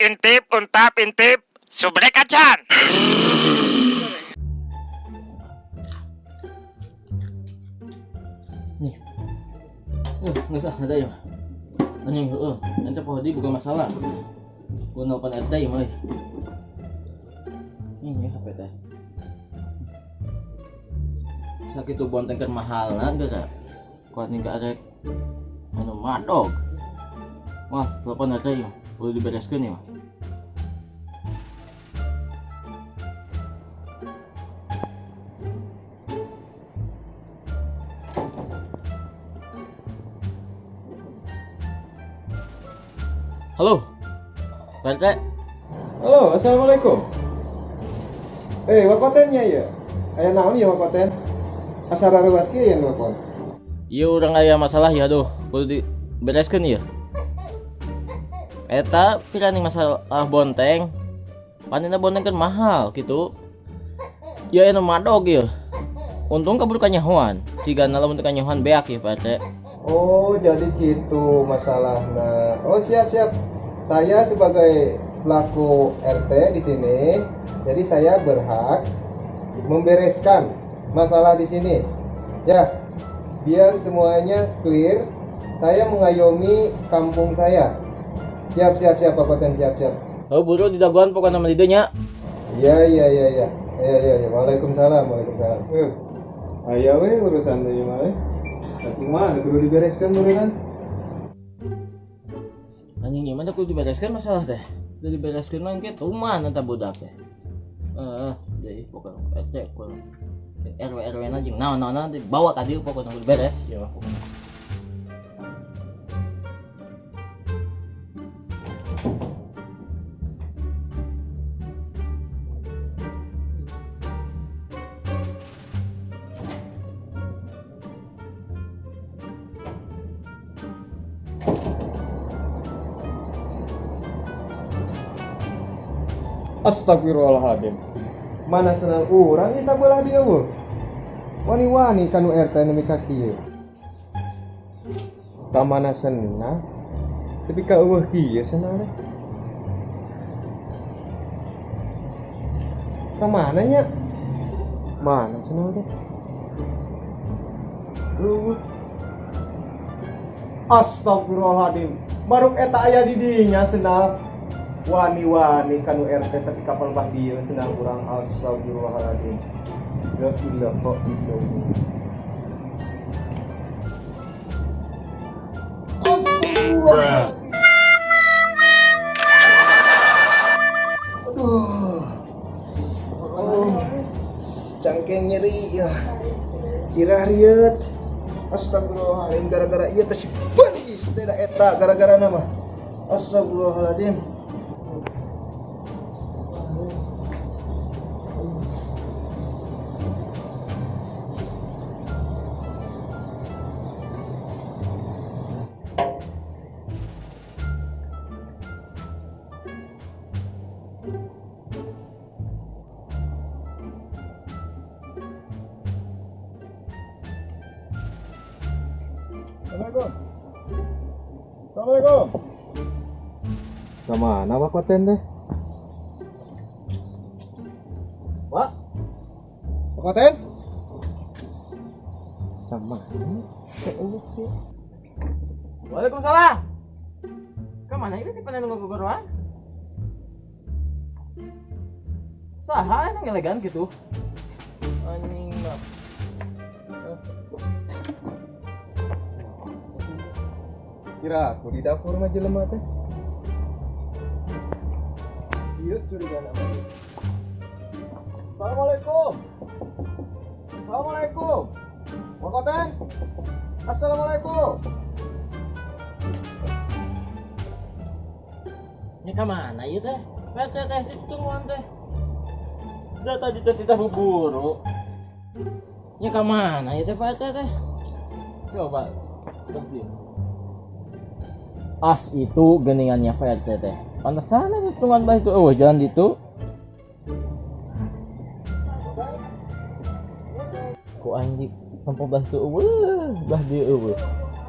Intip, untap, intip, subrek acan. Nih. Nggak sah, ada ya. Anjing, heeh. Nanti poho deui bukan masalah. Gua nelpon RT ya, mah. Ini HP teh. Sakitu bonteng keur mahalna geura. Kuat nih arek anu madog. Wah, telepon RT ya. Kudu dibereskeun ya. Halo. Pak RT. Halo, assalamualaikum. Wakotennya ya? Aya naon ya wakoten? Asa raruas kieu ya nelpon. Iya urang aya masalah ya aduh, kudu dibereskeun ya. Eta pira nih masalah bonteng. Panena bonteng kan mahal gitu. Ya anu madog ya. Untung kabur kanyahoan. Cigana lamun teu kanyahoan beak ya Pak RT. Oh, jadi gitu masalahnya. Oh, siap siap. Saya sebagai pelaku RT di sini, jadi saya berhak membereskan masalah di sini. Ya, biar semuanya clear. Saya mengayomi kampung saya. Siap siap siap Pak Koten, siap siap. Oh, buru didagoan pokokna mah di dieu nya. Iya iya iya iya. Iya iya iya. Waalaikumsalam, waalaikumsalam. Aya we urusan teh mah. Tapi mah kudu dibereskan meureunnan. Anjing ieu mah kudu dibereskan masalah teh. Kudu dibereskeun mah engke tuman eta budak teh. Heeh, deui pokokna RT pokokna. RW RW na jeung naon-naon dibawa ka dieu pokokna kudu beres ya pokokna. Astagfirullahaladzim. Mana senang urang ieu sabelah dieu eueuh. Wani-wani kanu RT nepi ka kieu. Ka mana senang? Tapi ka eueuh kieu senang teh. Ka mana nya? Mana senang teh? Eueuh. Astagfirullahaladzim. Maruk eta aya di dinya senang. Wani-wani kanu RT tapi kapal bah dieu senang urang. Astagfirullahaladzim. La ilaha illallah. Astagfirullah. Aduh. Oh. Cangkeng nyeri ya. Sirah rieut. Astagfirullahaladzim gara-gara ieu teh belis teh da eta gara-gara nama. Astagfirullahaladzim. Assalamualaikum. Assalamualaikum. Kemana Pak Koten teh? Pak? Pak Koten? Kemana? Waalaikumsalam. Kemana ini tipe nunggu gogoran? Saha anu ngelegan gitu. Anjing mah. Kira aku di dapur mah jelema teh. Ieu curiga nama dia. Assalamualaikum. Assalamualaikum. Pak Koten. Assalamualaikum. Ini ka mana ieu teh? Teh teh teh ditungguan teh. Da tadi teh titah buburu. Ini ka mana ieu teh Pak teh teh? Coba teh. As itu geningannya Pak RT teh. Pantesan ada tungguan bah itu. Oh, jalan ditu. Ku aing di tempo bah itu eueuh, bah dieu eueuh.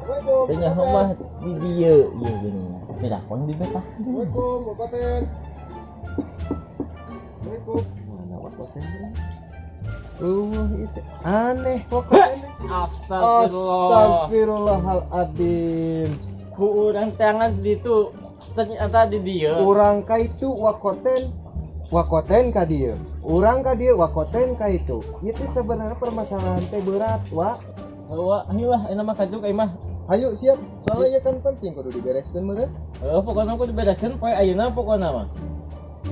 Assalamualaikum. Teu nyaho mah di dieu ieu geuning. Beda kon di betah. Assalamualaikum, Kabupaten. Assalamualaikum. Mana wakoten? Itu aneh pokoknya. Astagfirullah. Astagfirullahaladzim. Ku urang tangan di ditu ternyata di dieu. Urang ka itu wakoten, wakoten ka dieu. Urang ka dieu wakoten ka itu. Itu sebenarnya permasalahan teh berat, Wak. Hawa, ayo lah, enak mah kaduk aing mah. Ayo siap, soalnya ya kan penting kudu dibereskeun meureun. Heuh, pokona kudu dibereskeun poe ayeuna pokona mah.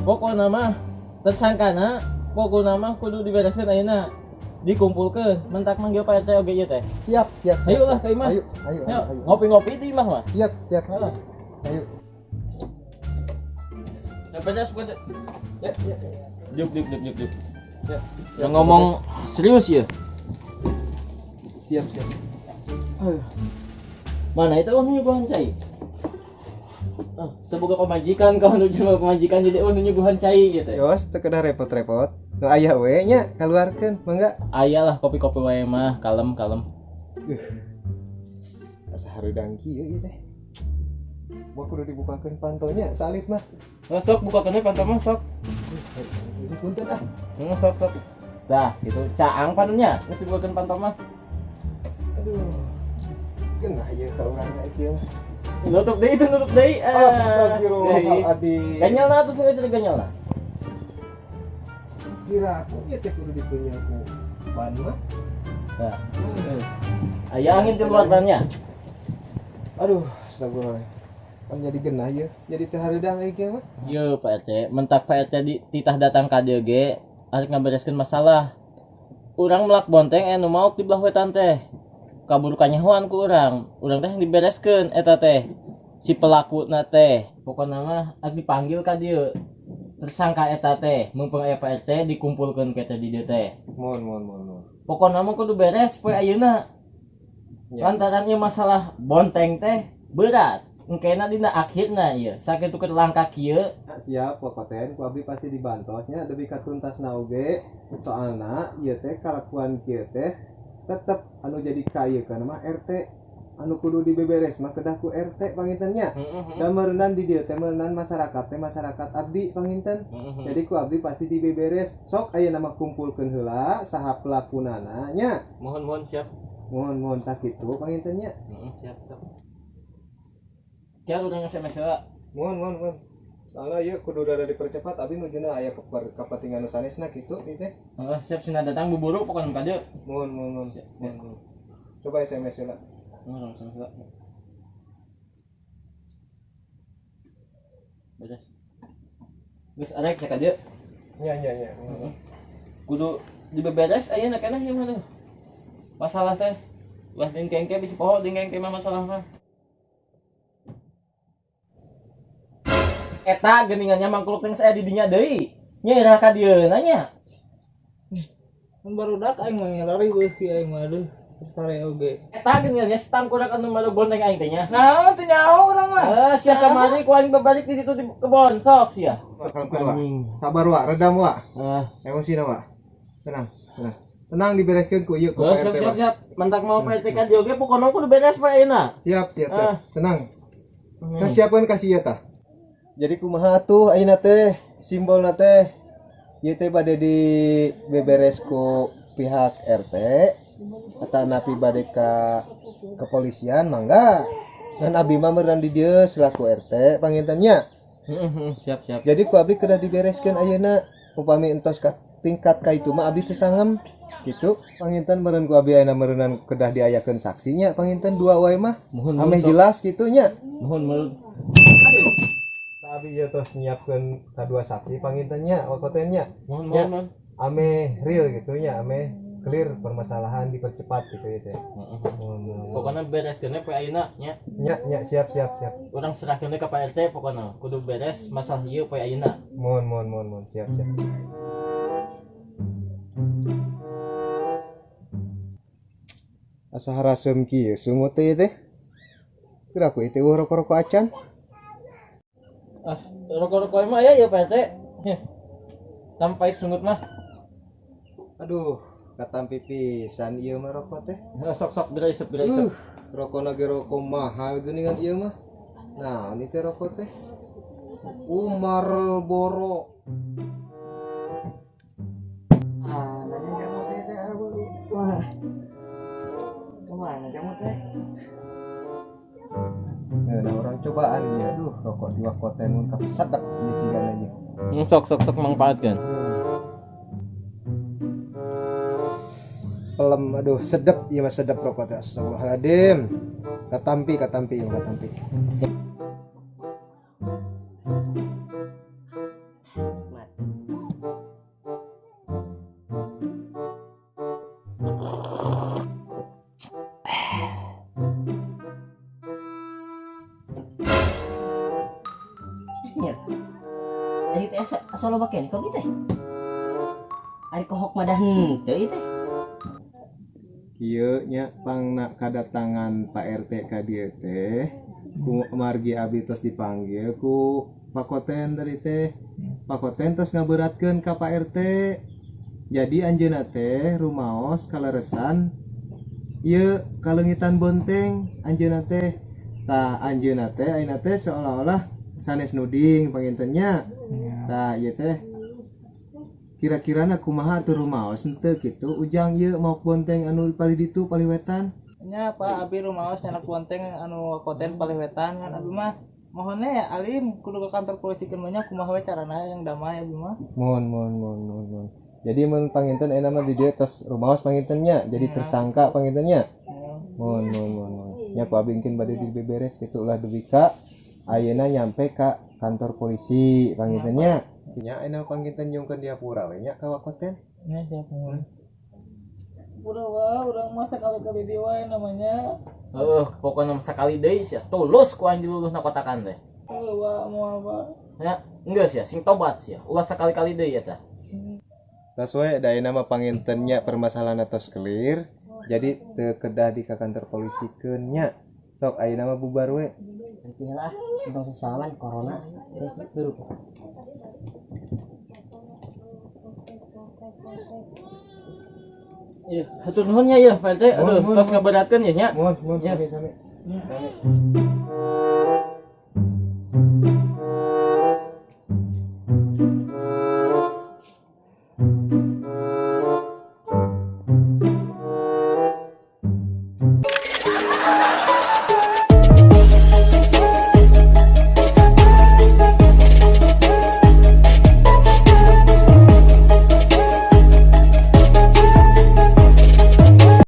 Pokona mah tersangkana pokona mah kudu dibereskeun ayeuna. Dikumpulkeun, mentak manggil Pak RT oge ieu teh. Siap, siap. Ayo lah ka imah. Ayo, ayo, Ayo, ayo. ngopi-ngopi di imah mah. Siap, siap. Heeh. Ayo. Sampai saya suka Ya, ya. Juk juk juk juk juk. Ya. Yang ngomong serius ya. Siap, siap. Mana itu nu nyuguhan cai? Ah, teu boga pamajikan kau nu boga pamajikan jadi eueuh nu nyuguhan cai gitu. Yos, teu kedah repot-repot. Nu aya we nya kaluarkeun, mangga. Aya lah kopi-kopi wae mah, kalem kalem. Asa hareudang kieu ieu teh. Wah, kudu dibukakeun pantonya salit mah. Nah, sok bukakeun we panto mah sok. Ini punten ah. Sok sok. Tah, gitu caang panennya, geus dibukakeun panto mah. Aduh. Genah ieu ka urang kieu mah. Nutup deui itu nutup deui. Ah, Astagfirullahaladzim. Ganyalna atuh sini sini ganyalna. Kira aku ieu teh kudu ditunya ku ban mah. Tah. Aya angin di luar bannya. Aduh, astagfirullah. Kan jadi genah ieu. Jadi teu hareudang ieu kieu mah. Yo Pak RT, mentak Pak RT di titah datang ka dieu ge arek ngabereskeun masalah. Urang melak bonteng anu mauk di belah wetan teh. Kaburu kanyahoan ku urang. Urang teh dibereskeun eta teh. Si pelakuna teh. Pokona mah arek dipanggil ka dieu. Tersangka eta teh, mumpung aya Pak RT dikumpulkeun ke teh di dieu teh. Mohon, mohon, mohon, mohon. Pokona mah kudu beres poe ayeuna. Ya. Lantaran ieu masalah bonteng teh berat. Engkena dina akhirna ieu. Sakitu keur langka kieu. Siap, Kabupaten, ku abdi pasti dibantosnya demi ka tuntasna oge. Soalna ieu teh kalakuan kieu teh tetep anu jadi ka ieu kana mah RT anu kudu dibeberes mah kedah ku RT panginten nya. Da meureunan di dieu teh meureunan masyarakat teh masyarakat abdi panginten. Jadi ku abdi pasti dibeberes. Sok ayeuna mah kumpulkeun heula saha pelakunana nya. Mohon mohon siap. Mohon mohon tak kitu panginten nya. Siap siap. Kieu urang SMS heula. Mohon mohon mohon. Soalnya ieu kudu rada dipercepat abdi nujuna aya kepentingan nu sanesna kitu ieu teh. Heeh, siap sina datang buburu pokona ka dieu. Mohon mohon mohon. Mohon, mohon. Coba SMS heula. Urang SMS heula. Beres. Geus arek cek ka dieu. Nya nya nya. Kudu dibeberes ayeuna keneh ieu mah tuh. Masalah teh. Ulah dingkengke bisi poho dingkengke mah masalah mah. Eta geuningannya mangkluk teh saya di dinya deui. Nyerah ka dieu nanya. Mun barudak aing mah ngelari beuki aing mah aduh sare oge. Eta geuningannya setangkurak anu malu bonteng aing teh nya. Naon teu nyaho urang mah. Eh, sia kamari ku aing babalik di ditu di kebon sok sia. Kalem Wak. Sabar Wak, redam Wak. Eh, Emosi na Wak. Tenang, tenang. Tenang dibereskeun ku ieu ku oh, Pak siap RT siap Wak. siap. Mentak mau PTK dieu ge pokona kudu beres Pak ayeuna. Siap, siap, siap. Ah. Tenang. Kasiapkeun ka sia tah. Jadi kumaha atuh ayeuna teh simbolna teh ieu teh bade dibeberes ku pihak RT atau napi bade ka kepolisian mangga. Dan abdi mah meureun di dieu selaku RT pangintennya. Siap siap. Jadi ku abdi kedah dibereskeun ayeuna upami entos ka tingkat ka itu mah abdi teu sangem gitu. Panginten meureun ku abdi ayeuna meureunnan kedah diayakeun saksinya panginten dua wae mah Mohon ameh sok. jelas gitu nya. Mohon mohon. Tah abdi ieu tos nyiapkeun kadua saksi pangintennya wakotennya Mohon Ya. mohon mohon. ameh real gitu nya ameh clear permasalahan dipercepat gitu ya teh. Mohon, mohon. Pokona bereskeun we poe ayeuna nya. Nya nya siap siap siap. Urang serahkeun we ka Pak RT pokona kudu beres masalah ieu poe ayeuna. Mohon mohon mohon mohon siap siap. Asa harasem kieu sungut teh teh. Kira ku itu rokok-rokok acan. As rokok-rokok mah ya ya Pak RT. Heh. Tampait sungut mah. Aduh, Katampi pisan ieu mah rokok teh. Sok-sok bira isep bira isep. Rokona ge rokok mahal geuningan ieu mah. Nah, ini teh rokok teh. Marlboro. Ah, nanya kamu teh teh wah. Kemana kamu teh? Nah, orang cobaan ya, aduh rokok di wakoten mun kapisadap ieu cigana ieu. Sok sok sok manfaatkan. Pelem, aduh sedep ieu mah, sedep rokok teh, astagfirullahaladzim. Katampi katampi ieu katampi. Nyir. Ari teh asa asa loba keneh kopi teh. Ari kohok mah dah henteu ieu teh. Kieu nya pangna kadatangan Pak RT ka dieu teh ku margi abi tos dipanggil ku Pak Koten tadi teh. Pak Koten tos ngaberatkeun ka Pak RT. Jadi anjeunna teh rumaos kaleresan ieu kaleungitan bonteng anjeunna teh. Tah anjeunna teh ayeuna teh seolah-olah sanes nuding pangintennya. Tah ieu teh kira-kirana kumaha atuh rumaos henteu kitu Ujang ieu maok bonteng anu palih ditu palih wetan. Nya Pak, abi rumaos nyanak bonteng anu koten palih wetan kan abi mah mohonnya ya alim kudu ke kantor polisi keun nya, kumaha we carana yang damai abi mah. Mohon mohon mohon mohon mohon. Jadi mun panginten ayeuna mah di dieu tos rumaos pangintennya jadi tersangka pangintennya. Mohon mohon mohon mohon. Nya ku abi mungkin bade dibeberes kitu ulah dugi ka ayeuna nyampe ka kantor polisi pangintennya. Nya ayeuna panginten nyungkeun diapura we nya ka wakoten. Nya siap mohon. Udah wah, urang mah sakali-kali deui wae namanya. Heeh, pokoknya sekali deui sia tulus ku aing diluluhna kotakan teh. Heuh wah, moal wah. Ya, enggeus sia, sing tobat sia. Ulah sekali-kali deui eta. Tos we da ayeuna mah pangintennya permasalahan tos clear. Jadi teu kedah di ka kantor polisi keun nya. Sok ayeuna mah bubar we. Nanti lah, untung sesalaman corona. Dulu. Iya, hatur nuhun nya ieu Pak RT. Aduh, tos ngaberatkeun ya nya. Mohon mohon Ya. sami sami. Sami.